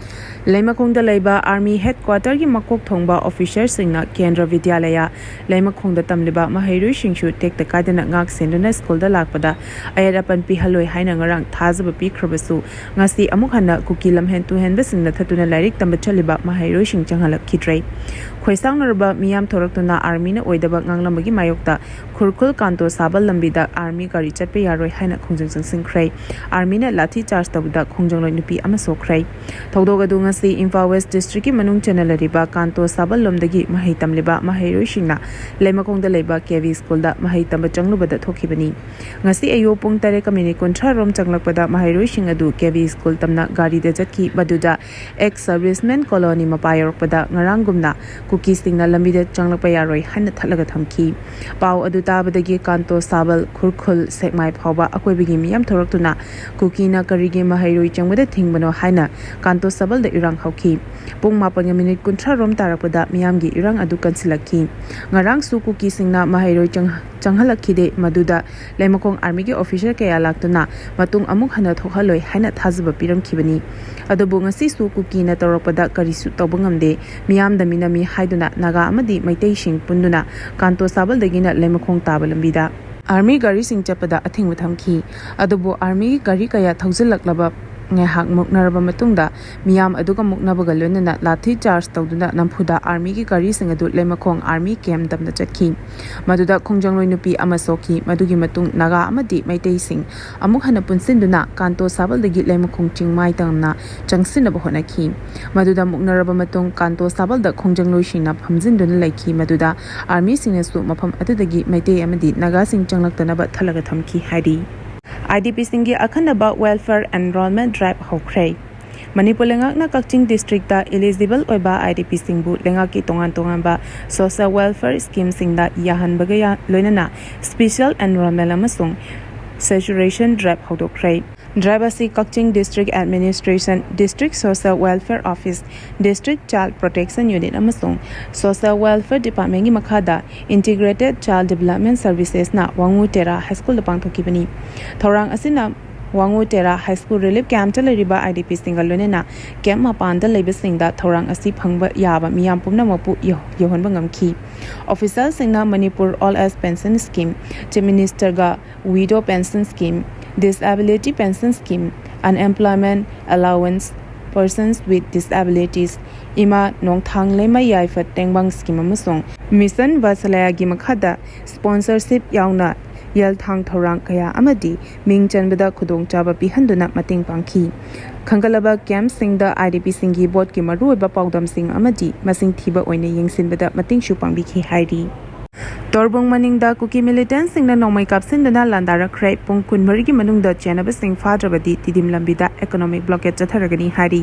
ꯂꯩꯃꯈꯣꯡꯗ ꯂꯩꯕ ꯑꯥꯔꯃꯤ ꯍꯦꯗꯀ꯭ꯋꯥꯇꯔꯒꯤ ꯃꯀꯣꯛ ꯊꯣꯡꯕ ꯑꯣꯐꯤꯁꯔꯁꯤꯡꯅ ꯀꯦꯟꯗ꯭ꯔ ꯕꯤꯗ꯭ꯌꯥꯂꯌꯥ ꯂꯩꯃꯈꯣꯡꯗ ꯇꯝꯂꯤꯕ ꯃꯍꯩꯔꯣꯏꯁꯤꯡꯁꯨ ꯇꯦꯛꯇ ꯀꯥꯏꯗꯅ ꯉꯥꯛ ꯁꯦꯟꯗꯨꯅ ꯁ꯭ꯀꯨꯜꯗ ꯂꯥꯛꯄꯗ ꯑꯌꯦꯠ ꯑꯄꯟ ꯄꯤꯍꯜꯂꯣꯏ ꯍꯥꯏꯅ ꯉꯔꯥꯡ ꯊꯥꯖꯕ ꯄꯤꯈ꯭ꯔꯕꯁꯨ, ꯉꯁꯤ ꯑꯃꯨꯛ ꯍꯟꯅ ꯀꯨꯀꯤ ꯂꯝꯍꯦꯟ ꯇꯨꯍꯦꯟꯕꯁꯤꯡꯅ ꯊꯠꯇꯨꯅ ꯂꯥꯏꯔꯤꯛ ꯇꯝꯕ ꯆꯠꯂꯤꯕ ꯃꯍꯩꯔꯣꯏꯁꯤꯡ ꯆꯪꯍꯜꯂꯛꯈꯤꯗ꯭ꯔꯦ꯫ ꯈꯣꯏꯁꯥꯎꯅꯔꯕ ꯃꯤꯌꯥꯝ ꯊꯣꯔꯛꯇꯨꯅ ꯑꯥꯔꯃꯤꯅ ꯑꯣꯏꯗꯕ ꯉꯥꯡꯂꯝꯕꯒꯤ ꯃꯥꯌꯣꯛꯇ ꯈꯨꯔꯈꯨꯜ ꯀꯥꯟꯇꯣ ꯁꯥꯕ ꯂꯝꯕꯤꯗ ꯑꯥꯔꯃꯤ ꯒꯥꯔꯤ ꯆꯠꯄ ꯌꯥꯔꯣꯏ ꯍꯥꯏꯅ ꯈꯣꯡꯖꯪ ꯆꯪꯁꯤꯟꯈ꯭ꯔꯦ꯫ ꯑꯥꯔꯃꯤꯅ ꯂꯥꯊꯤ ꯆꯥꯔꯖ ꯇꯧꯕꯗ ꯈꯣꯡꯖꯪꯂꯣꯏ ꯅꯨꯄꯤ ꯑꯃ ꯁꯣꯛꯈ꯭ꯔꯦ꯫ ꯊꯧꯗꯣꯛ ꯑꯗꯨ ꯉꯁꯤ ꯏꯝꯐꯥꯜ ꯋꯦꯁ ꯗꯤꯁꯇ꯭ꯔꯤꯛꯀꯤ ꯃꯅꯨꯡ ꯆꯟꯅ ꯂꯩꯔꯤꯕ ꯀꯥꯟꯇꯣ ꯁꯥꯕꯜꯂꯣꯝꯗꯒꯤ ꯃꯍꯩ ꯇꯝꯂꯤꯕ ꯃꯍꯩꯔꯣꯏꯁꯤꯡꯅ ꯂꯩꯃꯈꯣꯡꯗ ꯂꯩꯕ ꯀꯦ ꯚꯤ ꯁ꯭ꯀꯨꯜꯗ ꯃꯍꯩ ꯇꯝꯕ ꯆꯪꯂꯨꯕꯗ ꯊꯣꯛꯈꯤꯕꯅꯤ꯫ ꯉꯁꯤ ꯑꯌꯨꯛ ꯄꯨꯡ ꯇꯔꯦꯠꯀ ꯃꯤꯅꯤꯠ ꯀꯨꯟꯊ꯭ꯔꯥ ꯔꯣꯝ ꯆꯪꯂꯛꯄꯗ ꯃꯍꯩꯔꯣꯏꯁꯤꯡ ꯑꯗꯨ ꯀꯦ ꯚꯤ ꯁ꯭ꯀꯨꯜ ꯇꯝꯅ ꯒꯥꯔꯤꯗ ꯆꯠꯈꯤ꯫ ꯃꯗꯨꯗ ꯑꯦꯛꯁ ꯁꯔꯚꯤꯁꯃꯦꯟ ꯀꯣꯂꯣꯅꯤ ꯃꯄꯥ ꯌꯧꯔꯛꯄꯗ ꯉꯔꯥꯡꯒꯨꯝꯅ ꯀꯨꯀꯤꯁꯤꯡꯅ ꯂꯝꯕꯤꯗ ꯆꯪꯂꯛꯄ ꯌꯥꯔꯣꯏ ꯍꯥꯏꯅ ꯊꯠꯂꯒ ꯊꯝꯈꯤ꯫ ꯄꯥꯎ ꯑꯗꯨ ꯇꯥꯕꯗꯒꯤ ꯀꯥꯟꯇꯣ ꯁꯥꯕꯜ, ꯈꯨꯔꯈꯨꯜ, ꯁꯦꯛꯃꯥꯏ ꯐꯥꯎꯕ ꯑꯀꯣꯏꯕꯒꯤ ꯃꯤꯌꯥꯝ ꯊꯣꯔꯛꯇꯨꯅ ꯀꯨꯀꯤꯅ ꯀꯔꯤꯒꯤ ꯃꯍꯩꯔꯣꯏ ꯆꯪꯕꯗ ꯊꯤꯡꯕꯅꯣ ꯍꯥꯏꯅ ꯀꯥꯟꯇꯣ ꯁꯥꯕꯜꯗ ꯏꯔꯥꯡ ꯍꯧꯈꯤ꯫ ꯄꯨꯡ ꯃꯥꯄꯟꯒ ꯃꯤꯅꯤꯠ ꯀꯨꯟꯊ꯭ꯔꯥ ꯔꯣꯝ ꯇꯥꯔꯛꯄꯗ ꯃꯤꯌꯥꯝꯒꯤ ꯏꯔꯥꯡ ꯑꯗꯨ ꯀꯟꯁꯤꯜꯂꯛꯈꯤ꯫ ꯉꯔꯥꯡꯁꯨ ꯀꯨꯀꯤꯁꯤꯡꯅ ꯃꯍꯩꯔꯣꯏ ꯆꯪ-, ꯆꯪꯍꯜꯂꯛꯈꯤꯗꯦ, ꯃꯗꯨꯗ ꯂꯩꯃꯈꯣꯡ ꯑꯥꯔꯃꯤꯒꯤ ꯑꯣꯐꯤꯁꯔ ꯀꯌꯥ ꯂꯥꯛꯇꯨꯅ ꯃꯇꯨꯡ ꯑꯃꯨꯛ ꯍꯟꯅ ꯊꯣꯛꯍꯜꯂꯣꯏ ꯍꯥꯏꯅ ꯊꯥꯖꯕ ꯄꯤꯔꯝꯈꯤꯕꯅꯤ꯫ ꯑꯗꯨꯕꯨ ꯉꯁꯤꯁꯨ ꯀꯨꯀꯤꯅ ꯇꯧꯔꯛꯄꯗ ꯀꯔꯤꯁꯨ ꯇꯧꯕ ꯉꯝꯗꯦ꯫ ꯃꯤꯌꯥꯝꯗ ꯃꯤꯅꯝꯃꯤ ꯍꯥꯏꯗꯨꯅ ꯅꯥꯒꯥ ꯑꯃꯗꯤ ꯃꯩꯇꯩꯁꯤꯡ ꯄꯨꯟꯗꯨꯅ ꯀꯥꯟꯇꯣ ꯁꯥꯕꯜꯗꯒꯤꯅ ꯂꯩꯃꯈꯣꯡ ꯇꯥꯕ ꯂꯝꯕꯤꯗ ꯑꯥꯔꯃꯤ ꯒꯥꯔꯤꯁꯤꯡ ꯆꯠꯄꯗ ꯑꯊꯤꯡꯕ ꯊꯝꯈꯤ꯫ ꯑꯗꯨꯕꯨ ꯑꯥꯔꯃꯤꯒꯤ ꯒꯥꯔꯤ ꯀꯌꯥ ꯊꯧꯖꯤꯜꯂꯛꯂꯕ ꯉꯥꯏꯍꯥꯛ ꯃꯨꯛꯅꯔꯕ ꯃꯇꯨꯡꯗ ꯃꯤꯌꯥꯝ ꯑꯗꯨꯒ ꯃꯨꯛꯅꯕꯒ ꯂꯣꯏꯅꯅ ꯂꯥꯊꯤ ꯆꯥꯔꯖ ꯇꯧꯗꯨꯅ ꯅꯝꯐꯨꯗ ꯑꯥꯔꯃꯤꯒꯤ ꯒꯥꯔꯤꯁꯤꯡ ꯑꯗꯨ ꯂꯩꯃꯈꯣꯡ ꯑꯥꯔꯃꯤ ꯀꯦꯝ ꯇꯝꯅ ꯆꯠꯈꯤ꯫ ꯃꯗꯨꯗ ꯈꯣꯡꯖꯪꯂꯣꯏ ꯅꯨꯄꯤ ꯑꯃ ꯁꯣꯛꯈꯤ꯫ ꯃꯗꯨꯒꯤ ꯃꯇꯨꯡ ꯅꯥꯒꯥ ꯑꯃꯗꯤ ꯃꯩꯇꯩꯁꯤꯡ ꯑꯃꯨꯛ ꯍꯟꯅ ꯄꯨꯟꯁꯤꯟꯗꯨꯅ ꯀꯥꯟꯇꯣ ꯁꯥꯕꯜꯗꯒꯤ ꯂꯩꯃꯈꯣꯡ ꯆꯤꯡꯃꯥꯏ ꯇꯝꯅ ꯆꯪꯁꯤꯟꯅꯕ ꯍꯣꯠꯅꯈꯤ꯫ ꯃꯗꯨꯗ ꯃꯨꯛꯅꯔꯕ ꯃꯇꯨꯡ ꯀꯥꯟꯇꯣ ꯁꯥꯕꯜꯗ ꯈꯣꯡꯖꯪꯂꯣꯏꯁꯤꯡꯅ ꯐꯝꯖꯤꯟꯗꯨꯅ ꯂꯩꯈꯤ꯫ ꯃꯗꯨꯗ ꯑꯥꯔꯃꯤꯁꯤꯡꯅꯁꯨ ꯃꯐꯝ ꯑꯗꯨꯗꯒꯤ ꯃꯩꯇꯩ ꯑꯃꯗꯤ ꯅꯥꯒꯥꯁꯤꯡ ꯆꯪꯂꯛꯇꯅꯕ ꯊꯠꯂꯒ ꯊꯝꯈꯤ ꯍꯥꯏꯔꯤ꯫ ꯑꯥꯏ ꯗꯤ ꯄꯤꯁꯤꯡꯒꯤ ꯑꯈꯟꯅꯕ welfare enrollment drive ꯍꯧꯈ꯭ꯔꯦ꯫ ꯃꯅꯤꯄꯨꯔ ꯂꯩꯉꯥꯛꯅ ꯀꯛꯆꯤꯡ ꯗꯤꯁꯇ꯭ꯔꯤꯛꯇ eligible ꯑꯣꯏꯕ ꯑꯥꯏ ꯗꯤ ꯄꯤꯁꯤꯡꯕꯨ ꯂꯩꯉꯥꯛꯀꯤ ꯇꯣꯉꯥꯟ ꯇꯣꯉꯥꯟꯕ social welfare schemeꯁꯤꯡꯗ ꯌꯥꯍꯟꯕꯒ ꯌꯥ-, ꯂꯣꯏꯅꯅ special enrollment ꯑꯃꯁꯨꯡ saturation drive ꯍꯧꯗꯣꯛꯈ꯭ꯔꯦ꯫ Drive ꯑꯁꯤ ꯀꯛꯆꯤꯡ District Administration, District Social Welfare Office, District Child Protection Unit ꯑꯃꯁꯨꯡ Social Welfare Departmentꯀꯤ ꯃꯈꯥꯗ Integrated Child Development Servicesꯅ ꯋꯥꯉꯨ ꯇꯦꯔꯥ ꯍꯥꯏ ꯁ꯭ꯀꯨꯜꯗ ꯄꯥꯡꯊꯣꯛꯈꯤꯕꯅꯤ꯫ ꯊꯧꯔꯥꯡ ꯑꯁꯤꯅ ꯋꯥꯉꯨ ꯇꯦꯔꯥ ꯍꯥꯏ ꯁ꯭ꯀꯨꯜ ꯔꯤꯂꯤꯐ ꯀꯦꯝꯞꯇ ꯂꯩꯔꯤꯕ ꯑꯥꯏ ꯗꯤ ꯄꯤꯁꯤꯡꯒ ꯂꯣꯏꯅꯅ ꯀꯦꯝꯞ ꯃꯄꯥꯟꯗ ꯂꯩꯕꯁꯤꯡꯗ ꯊꯧꯔꯥꯡ ꯑꯁꯤ ꯐꯪꯕ ꯌꯥꯕ ꯃꯤꯌꯥꯝ ꯄꯨꯝꯅꯃꯛꯄꯨ ꯌꯧ-, ꯌꯧꯍꯟꯕ ꯉꯝꯈꯤ꯫ ꯑꯣꯐꯤꯁꯤꯌꯦꯜꯁꯤꯡꯅ Manipur Old Age Pension Scheme, Chief Ministerꯒ Widow Pension Scheme, Disability Pension Scheme, Unemployment Allowance, Persons with Disabilities, ꯏꯃꯥ ꯅꯣꯡꯊꯥꯡꯂꯩꯃ ꯌꯥꯏꯐ ꯇꯦꯡꯕꯥꯡ Scheme ꯑꯃꯁꯨꯡ Mission ꯚꯥꯠꯁꯂꯌꯥꯒꯤ ꯃꯈꯥꯗ sponsorship ꯌꯥꯎꯅ ꯌꯦꯜꯊꯥꯡ ꯊꯧꯔꯥꯡ ꯀꯌꯥ ꯑꯃꯗꯤ ꯃꯤꯡ ꯆꯟꯕꯗ ꯈꯨꯗꯣꯡꯆꯥꯕ ꯄꯤꯍꯟꯗꯨꯅ ꯃꯇꯦꯡ ꯄꯥꯡꯈꯤ꯫ ꯈꯟꯒꯠꯂꯕ ꯀꯦꯝꯞꯁꯤꯡꯗ ꯑꯥꯏ ꯗꯤ ꯄꯤꯁꯤꯡꯒꯤ ꯚꯣꯠꯀꯤ ꯃꯔꯨꯑꯣꯏꯕ ꯄꯥꯎꯗꯝꯁꯤꯡ ꯑꯃꯗꯤ ꯃꯁꯤꯡ ꯊꯤꯕ ꯑꯣꯏꯅ ꯌꯦꯡꯁꯤꯟꯕꯗ ꯃꯇꯦꯡꯁꯨ ꯄꯥꯡꯕꯤꯈꯤ ꯍꯥꯏꯔꯤ꯫ ꯇꯣꯔꯕꯨꯡ ꯃꯅꯤꯡꯗ ꯀꯨꯀꯤ ꯃꯤꯂꯤꯇꯦꯟꯠꯁꯤꯡꯅ ꯅꯣꯡꯃꯩ ꯀꯥꯞꯁꯤꯟꯗꯨꯅ ꯂꯥꯟꯗꯥꯔꯛꯈ꯭ꯔꯦ꯫ ꯄꯨꯡ ꯀꯨꯟꯃꯔꯤꯒꯤ ꯃꯅꯨꯡꯗ ꯆꯦꯟꯅꯕꯁꯤꯡ ꯐꯥꯗ꯭ꯔꯕꯗꯤ ꯇꯤꯗꯤꯝ ꯂꯝꯕꯤꯗ economic blockade ꯆꯠꯊꯔꯒꯅꯤ ꯍꯥꯏꯔꯤ꯫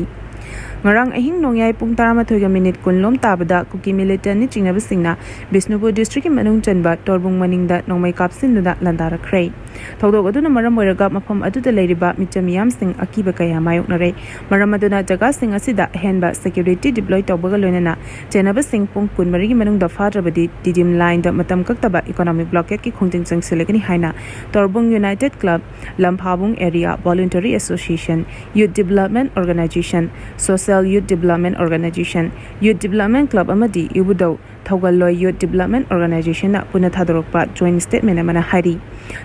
ꯉꯔꯥꯡ ꯑꯍꯤꯡ ꯅꯣꯡꯌꯥꯏ ꯄꯨꯡ ꯇꯔꯥꯃꯥꯊꯣꯏꯒ ꯃꯤꯅꯤꯠ ꯀꯨꯟ ꯂꯣꯝ ꯇꯥꯕꯗ ꯀꯨꯀꯤ ꯃꯤꯂꯤꯇꯦꯟꯅ ꯆꯤꯡꯅꯕꯁꯤꯡꯅ ꯕꯤꯁꯅꯨꯄꯨꯔ ꯗꯤꯁꯇ꯭ꯔꯤꯛꯀꯤ ꯃꯅꯨꯡ ꯆꯟꯕ ꯇꯣꯔꯕꯨꯡ ꯃꯅꯤꯡꯗ ꯅꯣꯡꯃꯩ ꯀꯥꯞꯁꯤꯟꯗꯨꯅ ꯂꯥꯟꯗꯥꯔꯛꯈ꯭ꯔꯦ꯫ ꯊꯧꯗꯣꯛ ꯑꯗꯨꯅ ꯃꯔꯝ ꯑꯣꯏꯔꯒ ꯃꯐꯝ ꯑꯗꯨꯗ ꯂꯩꯔꯤꯕ ꯃꯤꯆꯝ ꯃꯤꯌꯥꯝꯁꯤꯡ ꯑꯀꯤꯕ ꯀꯌꯥ ꯃꯥꯌꯣꯛꯅꯔꯦ꯫ ꯃꯔꯝ ꯑꯗꯨꯅ ꯖꯒꯥꯁꯤꯡ ꯑꯁꯤꯗ ꯑꯍꯦꯟꯕ ꯁꯦꯀ꯭ꯌꯨꯔꯤꯇꯤ ꯗꯤꯄ꯭ꯂꯣꯏ ꯇꯧꯕꯒ ꯂꯣꯏꯅꯅ ꯆꯦꯟꯅꯕꯁꯤꯡ ꯄꯨꯡ ꯀꯨꯟꯃꯔꯤꯒꯤ ꯃꯅꯨꯡꯗ ꯐꯥꯗ꯭ꯔꯕꯗꯤ ꯇꯤꯗꯤꯝ ꯂꯥꯏꯟꯗ ꯃꯇꯝ ꯀꯛꯇꯕ ꯏꯀꯣꯅꯣꯃꯤꯛ ꯕ꯭ꯂꯣꯀꯦꯠꯀꯤ ꯈꯣꯡꯖꯪ ꯆꯪꯁꯤꯜꯂꯒꯅꯤ ꯍꯥꯏꯅ Torbung united club, Lamphabung area voluntary association, youth development organisation, social youth development organisation, youth development club ꯑꯃꯗꯤ ꯏꯕꯨꯙꯧ ꯊꯧꯒꯜꯂꯣꯏ ꯌꯨꯠ ꯗꯤꯕꯂꯞꯃꯦꯟ ꯑꯣꯔꯒꯅꯥꯏꯖꯦꯁꯟꯅ ꯄꯨꯟꯅ ꯊꯥꯗꯣꯔꯛꯄ ꯖꯣꯏꯟ ꯁ꯭ꯇꯦꯠꯃꯦꯟ ꯑꯃꯅ ꯍꯥꯏꯔꯤ꯫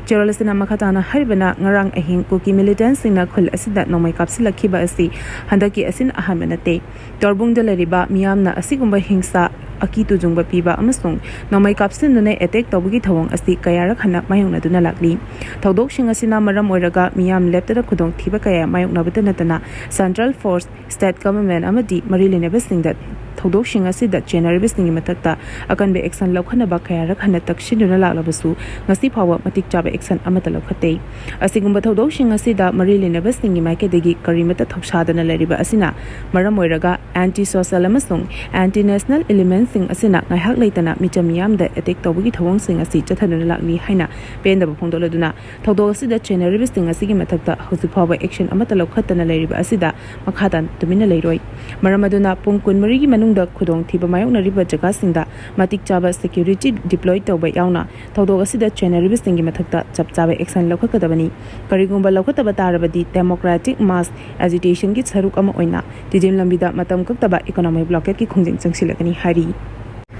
ꯆꯦꯔꯣꯜ ꯑꯁꯤꯅ ꯃꯈꯥ ꯇꯥꯅ ꯍꯥꯏꯔꯤꯕꯅ, ꯉꯔꯥꯡ ꯑꯍꯤꯡ ꯀꯨꯀꯤ ꯃꯤꯂꯤꯇꯦꯟꯁꯤꯡꯅ ꯈꯨꯜ ꯑꯁꯤꯗ ꯅꯣꯡꯃꯩ ꯀꯥꯞꯁꯤꯜꯂꯛꯈꯤꯕ ꯑꯁꯤ ꯍꯟꯗꯛꯀꯤ ꯑꯁꯤꯅ ꯑꯍꯥꯟꯕ ꯅꯠꯇꯦ꯫ ꯇꯣꯔꯕꯨꯡꯗ ꯂꯩꯔꯤꯕ ꯃꯤꯌꯥꯝꯅ ꯑꯁꯤꯒꯨꯝꯕ ꯍꯤꯡꯁꯥ, ꯑꯀꯤ ꯇꯨꯖꯨꯡꯕ ꯄꯤꯕ ꯑꯃꯁꯨꯡ ꯅꯣꯡꯃꯩ ꯀꯥꯞꯁꯤꯟꯗꯨꯅ ꯑꯦꯇꯦꯛ ꯇꯧꯕꯒꯤ ꯊꯧꯑꯣꯡ ꯑꯁꯤ ꯀꯌꯥꯔꯛ ꯍꯟꯅ ꯃꯥꯌꯣꯛꯅꯗꯨꯅ ꯂꯥꯛꯂꯤ꯫ ꯊꯧꯗꯣꯛꯁꯤꯡ ꯑꯁꯤꯅ ꯃꯔꯝ ꯑꯣꯏꯔꯒ ꯃꯤꯌꯥꯝ ꯂꯦꯞꯇꯅ ꯈꯨꯗꯣꯡꯊꯤꯕ ꯀꯌꯥ ꯃꯥꯌꯣꯛꯅꯕꯇ ꯅꯠꯇꯅ, ꯁꯦꯟꯇ꯭ꯔꯦꯜ ꯐꯣꯔꯁ, ꯁ꯭ꯇꯦꯠ ꯒꯚꯔꯟꯃꯦꯟꯠ ꯑꯃꯗꯤ ꯃꯔꯤ ꯂꯩꯅꯕꯁꯤꯡꯗ ꯊꯧꯗꯣꯛꯁꯤꯡ ꯑꯁꯤꯗ ꯆꯦꯟꯅꯔꯤꯕꯁꯤꯡꯒꯤ ꯃꯊꯛꯇ ꯑꯀꯟꯕ ꯑꯦꯛꯁꯟ ꯂꯧꯈꯠꯅꯕ ꯀꯌꯥꯔꯛ ꯍꯟꯅ ꯇꯛꯁꯤꯟꯗꯨꯅ ꯂꯥꯛꯂꯕꯁꯨ, ꯉꯁꯤ ꯐꯥꯎꯕ ꯃꯇꯤꯛ ꯆꯥꯕ ꯑꯦꯛꯁꯟ ꯑꯃꯠꯇ ꯂꯧꯈꯠꯇꯦ꯫ ꯑꯁꯤꯒꯨꯝꯕ ꯊꯧꯗꯣꯛꯁꯤꯡ ꯑꯁꯤꯗ ꯃꯔꯤ ꯂꯩꯅꯕꯁꯤꯡꯒꯤ ꯃꯥꯏꯀꯩꯗꯒꯤ ꯀꯔꯤꯃꯠꯇ ꯊꯧꯁꯥꯗꯅ ꯂꯩꯔꯤꯕ ꯑꯁꯤꯅ ꯃꯔꯝ ꯑꯣꯏꯔꯒ, ꯑꯦꯟꯇꯤ ꯁꯣꯁꯦꯜ ꯑꯃꯁꯨꯡ ꯑꯦꯟꯇꯤ ꯅꯦꯁꯅꯦꯜ ꯏꯂꯤꯃꯦꯟꯠꯁꯤꯡ ꯑꯁꯤꯅ ꯉꯥꯏꯍꯥꯛ ꯂꯩꯇꯅ ꯃꯤꯆꯝ ꯃꯤꯌꯥꯝꯗ ꯑꯦꯇꯦꯛ ꯇꯧꯕꯒꯤ ꯊꯧꯑꯣꯡꯁꯤꯡ ꯑꯁꯤ ꯆꯠꯊꯗꯨꯅ ꯂꯥꯛꯂꯤ ꯍꯥꯏꯅ ꯄꯦꯟꯗꯕ ꯐꯣꯡꯗꯣꯛꯂꯗꯨꯅ, ꯊꯧꯗꯣꯛ ꯑꯁꯤꯗ ꯆꯦꯟꯅꯔꯤꯕꯁꯤꯡ ꯑꯁꯤꯒꯤ ꯃꯊꯛꯇ ꯍꯧꯖꯤꯛ ꯐꯥꯎꯕ ꯑꯦꯛꯁꯟ ꯑꯃꯠꯇ ꯂꯧꯈꯠꯇꯅ ꯂꯩꯔꯤꯕ ꯑꯁꯤꯗ ꯃꯈꯥ ꯇꯥꯅ ꯇꯨꯃꯤꯟꯅ ꯂꯩꯔꯣꯏ꯫ ꯃꯔꯝ ꯑꯗꯨꯅ ꯄꯨꯡ ꯀꯨꯟꯃꯔꯤꯒꯤ ꯃꯅꯨꯡꯗ ꯈꯨꯗꯣꯡꯊꯤꯕ ꯃꯥꯌꯣꯛꯅꯔꯤꯕ ꯖꯒꯥꯁꯤꯡꯗ ꯃꯇꯤꯛ ꯆꯥꯕ ꯁꯦꯀ꯭ꯌꯨꯔꯤꯇꯤ ꯗꯤꯄ꯭ꯂꯣꯏ ꯇꯧꯕ ꯌꯥꯎꯅ ꯊꯧꯗꯣꯛ ꯑꯁꯤꯗ ꯆꯦꯟꯅꯔꯤꯕꯁꯤꯡꯒꯤ ꯃꯊꯛꯇ ꯆꯞ ꯆꯥꯕ ꯑꯦꯛꯁꯟ ꯂꯧꯈꯠꯀꯗꯕꯅꯤ꯫ ꯀꯔꯤꯒꯨꯝꯕ ꯂꯧꯈꯠꯇꯕ ꯇꯥꯔꯕꯗꯤ ꯗꯦꯃꯣꯀ꯭ꯔꯦꯇꯤꯛ ꯃꯥꯁ ꯑꯦꯖꯤꯇꯦꯁꯟꯒꯤ ꯁꯔꯨꯛ ꯑꯃ ꯑꯣꯏꯅ ꯇꯤꯗꯤꯝ ꯂꯝꯕꯤꯗ ꯃꯇꯝ ꯀꯛꯇꯕ ꯏꯀꯣꯅꯣꯃꯤꯛ ꯕ꯭ꯂꯣꯀꯦꯠꯀꯤ ꯈꯣꯡꯖꯪ ꯆꯪꯁꯤꯜꯂꯒꯅꯤ ꯍꯥꯏꯔꯤ꯫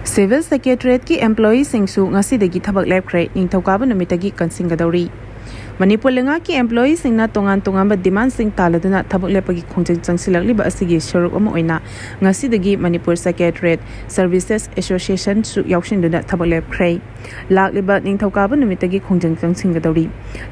ꯁꯤꯚꯤꯜ ꯁꯦꯀ꯭ꯔꯦꯇꯔꯤꯌꯦꯠꯀꯤ ꯑꯦꯝꯄ꯭ꯂꯣꯌꯤꯁꯤꯡꯁꯨ ꯉꯁꯤꯗꯒꯤ ꯊꯕꯛ ꯂꯦꯞꯈ꯭ꯔꯦ꯫ ꯅꯤꯡꯊꯧꯀꯥꯕ ꯅꯨꯃꯤꯠꯇꯒꯤ ꯀꯟꯁꯤꯟꯒꯗꯧꯔꯤ꯫ ꯃꯅꯤꯄꯨꯔ ꯂꯩꯉꯥꯛꯀꯤ ꯑꯦꯝꯄ꯭ꯂꯣꯌꯤꯁꯤꯡꯅ ꯇꯣꯉꯥꯟ ꯇꯣꯉꯥꯟꯕ ꯗꯤꯃꯥꯟꯁꯤꯡ ꯇꯥꯜꯂꯗꯨꯅ ꯊꯕꯛ ꯂꯦꯞꯄꯒꯤ ꯈꯣꯡꯖꯪ ꯆꯪꯁꯤꯜꯂꯛꯂꯤꯕ ꯑꯁꯤꯒꯤ ꯁꯔꯨꯛ ꯑꯃ ꯑꯣꯏꯅ ꯉꯁꯤꯗꯒꯤ ꯃꯅꯤꯄꯨꯔ ꯁꯦꯀ꯭ꯔꯦꯇꯔꯤꯌꯦꯠ ꯁꯔꯚꯤꯁꯦꯁ ꯑꯦꯁꯣꯁꯤꯌꯦꯁꯟꯁꯨ ꯌꯥꯎꯁꯤꯟꯗꯨꯅ ꯊꯕꯛ ꯂꯦꯞꯈ꯭ꯔꯦ꯫ ꯂꯥꯛꯂꯤꯕ ꯅꯤꯡꯊꯧꯀꯥꯕ ꯅꯨꯃꯤꯠꯇꯒꯤ ꯈꯣꯡꯖꯪ ꯆꯪꯁꯤꯟꯒꯗꯧꯔꯤ꯫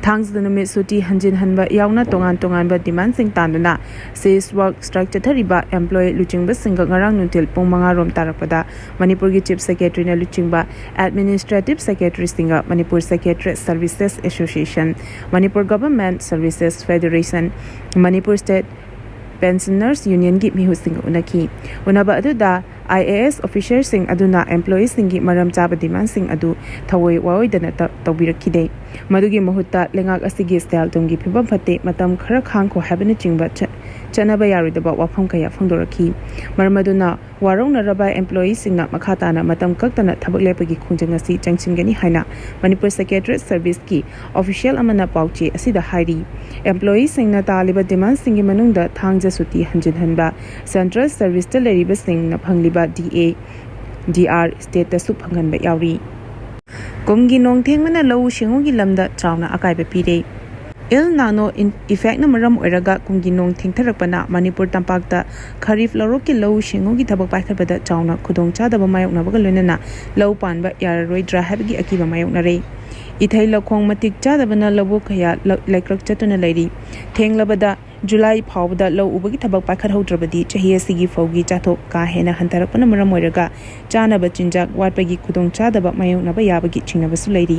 ꯊꯥꯡꯖ ꯅꯨꯃꯤꯠ ꯁꯨꯇꯤ ꯍꯟꯖꯤꯟ ꯍꯟꯕ ꯌꯥꯎꯅ ꯇꯣꯉꯥꯟ ꯇꯣꯉꯥꯟꯕ ꯗꯤꯃꯥꯟꯁꯤꯡ ꯇꯥꯟꯗꯨꯅ ꯁꯤꯁ ꯋꯥꯛ ꯁ꯭ꯇ꯭ꯔꯥꯏꯛ ꯆꯠꯊꯔꯤꯕ ꯑꯦꯝꯄ꯭ꯂꯣꯌꯤ ꯂꯨꯆꯤꯡꯕꯁꯤꯡꯒ ꯉꯔꯥꯡ ꯅꯨꯡꯊꯤꯜ ꯄꯨꯡ ꯃꯉꯥ ꯔꯣꯝ ꯇꯥꯔꯛꯄꯗ ꯃꯅꯤꯄꯨꯔꯒꯤ ꯆꯤꯐ ꯁꯦꯀ꯭ꯔꯦꯇꯔꯤꯅ ꯂꯨꯆꯤꯡꯕ ꯑꯦꯗꯃꯤꯅꯤꯁꯇ꯭ꯔꯦꯇꯤꯚ ꯁꯦꯀ꯭ꯔꯦꯇꯔꯤꯁꯤꯡꯒ Manipur secretariat services association, Manipur government services federation, Manipur state Pensioners Unionꯒꯤ ꯃꯤꯍꯨꯠꯁꯤꯡꯒ ꯎꯅꯈꯤ꯫ ꯎꯅꯕ ꯑꯗꯨꯗ I A S officerꯁꯤꯡ ꯑꯗꯨꯅ employeeꯁꯤꯡꯒꯤ ꯃꯔꯝ ꯆꯥꯕ demandꯁꯤꯡ ꯑꯗꯨ ꯊꯑꯣꯏ ꯋꯥꯑꯣꯏꯗꯅ ꯇ-, ꯇꯧꯕꯤꯔꯛꯈꯤꯗꯦ꯫ ꯃꯗꯨꯒꯤ ꯃꯍꯨꯠꯇ ꯂꯩꯉꯥꯛ ꯑꯁꯤꯒꯤ ꯁꯦꯜ ꯊꯨꯝꯒꯤ ꯐꯤꯕꯝ ꯐꯠꯇꯦ, ꯃꯇꯝ ꯈꯔ ꯈꯥꯡꯈꯣ ꯍꯥꯏꯕꯅꯆꯤꯡꯕ ꯆ-, ꯆꯠꯅꯕ ꯌꯥꯔꯣꯏꯗꯕ ꯋꯥꯐꯝ ꯀꯌꯥ ꯐꯣꯡꯗꯣꯔꯛꯈꯤ꯫ ꯃꯔꯝ ꯑꯗꯨꯅ ꯋꯥꯔꯧꯅꯔꯕ employeeꯁꯤꯡꯅ ꯃꯈꯥ ꯇꯥꯅ ꯃꯇꯝ ꯀꯛꯇꯅ ꯊꯕꯛ ꯂꯦꯞꯄꯒꯤ ꯈꯣꯡꯖꯪ ꯑꯁꯤ ꯆꯪꯁꯤꯟꯒꯅꯤ ꯍꯥꯏꯅ Manipur Secretariat Serviceꯀꯤ official ꯑꯃꯅ ꯄꯥꯎꯆꯦ ꯑꯁꯤꯗ ꯍꯥꯏꯔꯤ꯫ Employeeꯁꯤꯡꯅ ꯇꯥꯜꯂꯤꯕ demandꯁꯤꯡꯒꯤ ꯃꯅꯨꯡꯗ ꯊꯥꯡꯖ ꯁꯨꯇꯤ ꯍꯟꯖꯤꯟꯍꯟꯕ, central serviceꯇ ꯂꯩꯔꯤꯕꯁꯤꯡꯅ ꯐꯪꯂꯤꯕ D A, D R stateꯇꯁꯨ ꯐꯪꯍꯟꯕ ꯌꯥꯎꯔꯤ꯫ ꯀꯨꯝꯒꯤ ꯅꯣꯡ ꯊꯦꯡꯕꯅ ꯂꯧꯎ ꯁꯤꯡꯎꯒꯤ ꯂꯝꯗ ꯆꯥꯎꯅ ꯑꯀꯥꯏꯕ ꯄꯤꯔꯦ꯫ El Nino in-, effectꯅ ꯃꯔꯝ ꯑꯣꯏꯔꯒ ꯀꯨꯝꯒꯤ ꯅꯣꯡ ꯊꯦꯡꯊꯔꯛꯄꯅ ꯃꯅꯤꯄꯨꯔ ꯇꯝꯄꯥꯛꯇ ꯈꯔꯤꯐ ꯂꯧꯔꯣꯛꯀꯤ ꯂꯧꯎ ꯁꯤꯡꯎꯒꯤ ꯊꯕꯛ ꯄꯥꯏꯈꯠꯄꯗ ꯆꯥꯎꯅ ꯈꯨꯗꯣꯡꯆꯥꯗꯕ ꯃꯥꯌꯣꯛꯅꯕꯒ ꯂꯣꯏꯅꯅ ꯂꯧ ꯄꯥꯟꯕ ꯌꯥꯔꯔꯣꯏꯗ꯭ꯔꯥ ꯍꯥꯏꯕꯒꯤ ꯑꯀꯤꯕ ꯃꯥꯌꯣꯛꯅꯔꯦ꯫ ꯏꯊꯩ ꯂꯧꯈꯣꯡ ꯃꯇꯤꯛ ꯆꯥꯗꯕꯅ ꯂꯧꯕꯨꯛ ꯀꯌꯥ ꯂ-, ꯂꯩꯀ꯭ꯔꯛ ꯆꯠꯇꯨꯅ ꯂꯩꯔꯤ꯫ ꯊꯦꯡꯂꯕꯗ July ꯐꯥꯎꯕꯗ ꯂꯧ ꯎꯕꯒꯤ ꯊꯕꯛ ꯄꯥꯏꯈꯠꯍꯧꯗ꯭ꯔꯕꯗꯤ ꯆꯍꯤ ꯑꯁꯤꯒꯤ ꯐꯧꯒꯤ ꯆꯥꯊꯣꯛ ꯀꯥ ꯍꯦꯟꯅ ꯍꯟꯊꯔꯛꯄꯅ ꯃꯔꯝ ꯑꯣꯏꯔꯒ ꯆꯥꯅꯕ ꯆꯤꯟꯖꯥꯛ ꯋꯥꯠꯄꯒꯤ ꯈꯨꯗꯣꯡꯆꯥꯗꯕ ꯃꯥꯌꯣꯛꯅꯕ ꯌꯥꯕꯒꯤ ꯆꯤꯡꯅꯕꯁꯨ ꯂꯩꯔꯤ꯫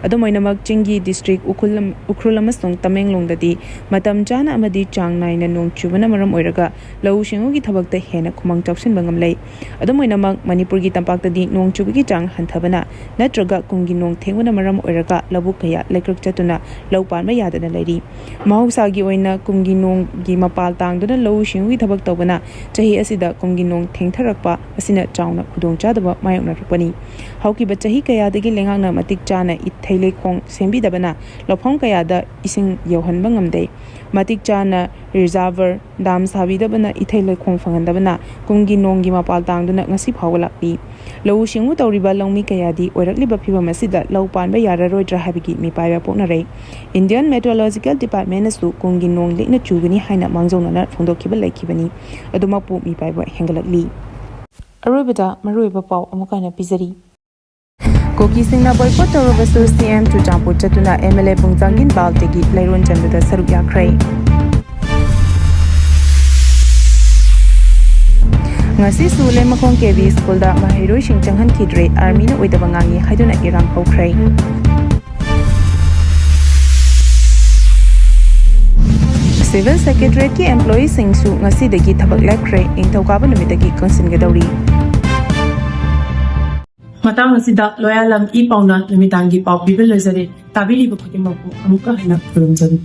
ꯑꯗꯨꯝ ꯑꯣꯏꯅꯃꯛ, ꯆꯤꯡꯒꯤ district ꯎꯈ꯭ꯔꯨꯜ ꯑꯃ-, ꯎꯈ꯭ꯔꯨꯜ ꯑꯃꯁꯨꯡ ꯇꯃꯦꯡꯂꯣꯡꯗꯗꯤ ꯃꯇꯝ ꯆꯥꯅ ꯑꯃꯗꯤ ꯆꯥꯡ ꯅꯥꯏꯅ ꯅꯣꯡ ꯆꯨꯕꯅ ꯃꯔꯝ ꯑꯣꯏꯔꯒ ꯂꯧꯎ ꯁꯤꯡꯎꯒꯤ ꯊꯕꯛꯇ ꯍꯦꯟꯅ ꯈꯨꯃꯥꯡ ꯆꯥꯎꯁꯤꯟꯕ ꯉꯝꯂꯦ꯫ ꯑꯗꯨꯝ ꯑꯣꯏꯅꯃꯛ, ꯃꯅꯤꯄꯨꯔꯒꯤ ꯇꯝꯄꯥꯛꯇꯗꯤ ꯅꯣꯡ ꯆꯨꯕꯒꯤ ꯆꯥꯡ ꯍꯟꯊꯕꯅ ꯅꯠꯇ꯭ꯔꯒ ꯀꯨꯝꯒꯤ ꯅꯣꯡ ꯊꯦꯡꯕꯅ ꯃꯔꯝ ꯑꯣꯏꯔꯒ ꯂꯧꯕꯨꯛ ꯀꯌꯥ ꯂꯩꯀ꯭ꯔꯛ ꯆꯠꯇꯨꯅ ꯂꯧ ꯄꯥꯟꯕ ꯌꯥꯗꯅ ꯂꯩꯔꯤ꯫ ꯃꯍꯧꯁꯥꯒꯤ ꯑꯣꯏꯅ ꯀꯨꯝꯒꯤ ꯅꯣꯡꯒꯤ ꯃꯄꯥꯜ ꯇꯥꯡꯗꯨꯅ ꯂꯧꯎ ꯁꯤꯡꯎꯒꯤ ꯊꯕꯛ ꯇꯧꯕꯅ ꯆꯍꯤ ꯑꯁꯤꯗ ꯀꯨꯝꯒꯤ ꯅꯣꯡ ꯊꯦꯡꯊꯔꯛꯄ ꯑꯁꯤꯅ ꯆꯥꯎꯅ ꯈꯨꯗꯣꯡꯆꯥꯗꯕ ꯃꯥꯌꯣꯛꯅꯔꯛꯄꯅꯤ꯫ ꯍꯧꯈꯤꯕ ꯆꯍꯤ ꯀꯌꯥꯗꯒꯤ ꯂꯩꯉꯥꯛꯅ ꯃꯇꯤꯛ ꯆꯥꯅ ꯏꯊꯩ ꯂꯩꯈꯣꯡ ꯁꯦꯝꯕꯤꯗꯕꯅ ꯂꯧꯐꯝ ꯀꯌꯥꯗ ꯏꯁꯤꯡ ꯌꯧꯍꯟꯕ ꯉꯝꯗꯦ꯫ ꯃꯇꯤꯛ ꯆꯥꯅ reservoir dam ꯁꯥꯕꯤꯗꯕꯅ ꯏꯊꯩ ꯂꯩꯈꯣꯡ ꯐꯪꯍꯟꯗꯕꯅ ꯀꯨꯝꯒꯤ ꯅꯣꯡꯒꯤ ꯃꯄꯥꯜ ꯇꯥꯡꯗꯨꯅ ꯉꯁꯤ ꯐꯥꯎꯕ ꯂꯥꯛꯂꯤ꯫ ꯂꯧꯎ ꯁꯤꯡꯎ ꯇꯧꯔꯤꯕ ꯂꯧꯃꯤ ꯀꯌꯥꯗꯤ ꯑꯣꯏꯔꯛꯂꯤꯕ ꯐꯤꯕꯝ ꯑꯁꯤꯗ ꯂꯧ ꯄꯥꯟꯕ ꯌꯥꯔꯔꯣꯏꯗ꯭ꯔꯥ ꯍꯥꯏꯕꯒꯤ ꯃꯤꯄꯥꯏꯕ ꯄꯣꯛꯅꯔꯦ꯫ Indian Meteorological Departmentꯅꯁꯨ ꯀꯨꯝꯒꯤ ꯅꯣꯡ ꯂꯤꯛꯅ ꯆꯨꯒꯅꯤ ꯍꯥꯏꯅ ꯃꯥꯡꯖꯧꯅꯅ ꯐꯣꯡꯗꯣꯛꯈꯤꯕ ꯂꯩꯈꯤꯕꯅꯤ꯫ ꯑꯗꯨꯃꯛꯄꯨ ꯃꯤꯄꯥꯏꯕ ꯍꯦꯟꯒꯠꯂꯛꯂꯤ꯫ ꯑꯔꯣꯏꯕꯗ ꯃꯔꯨꯑꯣꯏꯕ ꯄꯥꯎ ꯑꯃꯨꯛ ꯍꯟꯅ ꯄꯤꯖꯔꯤ꯫ ꯀꯨꯀꯤꯁꯤꯡꯅ boycott ꯇꯧꯔꯕꯁꯨ C M ꯆꯨꯔꯆꯥꯟꯄꯨꯔ ꯆꯠꯇꯨꯅ M L A ꯄꯨꯡꯖꯥꯡꯒꯤꯟ ꯕꯥꯜꯇꯦꯒꯤ ꯂꯩꯔꯣꯟ ꯆꯟꯕꯗ ꯁꯔꯨꯛ ꯌꯥꯈ꯭ꯔꯦ꯫ ꯉꯁꯤꯁꯨ ꯂꯩꯃꯈꯣꯡ K V schoolꯗ ꯃꯍꯩꯔꯣꯏꯁꯤꯡ ꯆꯪꯍꯟꯈꯤꯗ꯭ꯔꯦ, armyꯅ ꯑꯣꯏꯗꯕ ꯉꯥꯡꯉꯤ ꯍꯥꯏꯗꯨꯅ ꯏꯔꯥꯡ ꯍꯧꯈ꯭ꯔꯦ꯫ ꯁꯤꯚꯤꯜ ꯁꯦꯀ꯭ꯔꯦꯇꯔꯤꯌꯦꯠꯀꯤ ꯑꯦꯝꯄ꯭ꯂꯣꯌꯤꯁꯤꯡꯁꯨ ꯉꯁꯤꯗꯒꯤ ꯊꯕꯛ ꯂꯦꯞꯈ꯭ꯔꯦ꯫ ꯅꯤꯡꯊꯧꯀꯥꯕ ꯅꯨꯃꯤꯠꯇꯒꯤ ꯀꯪꯁꯤꯟꯒꯗꯧꯔꯤ꯫ ꯃꯇꯥꯡ ꯑꯁꯤꯗ ꯂꯣꯌꯥꯂꯝ ꯏ ꯄꯥꯎꯅ ꯅꯨꯃꯤꯗꯥꯡꯒꯤ ꯄꯥꯎ ꯄꯤꯕ ꯂꯣꯏꯖꯔꯦ꯫ ꯇꯥꯕꯤꯔꯤꯕ ꯈꯨꯗꯤꯡꯃꯛꯄꯨ ꯑꯃꯨꯛꯀ ꯍꯟꯅ ꯈꯨꯔꯨꯝꯖꯔꯤ꯫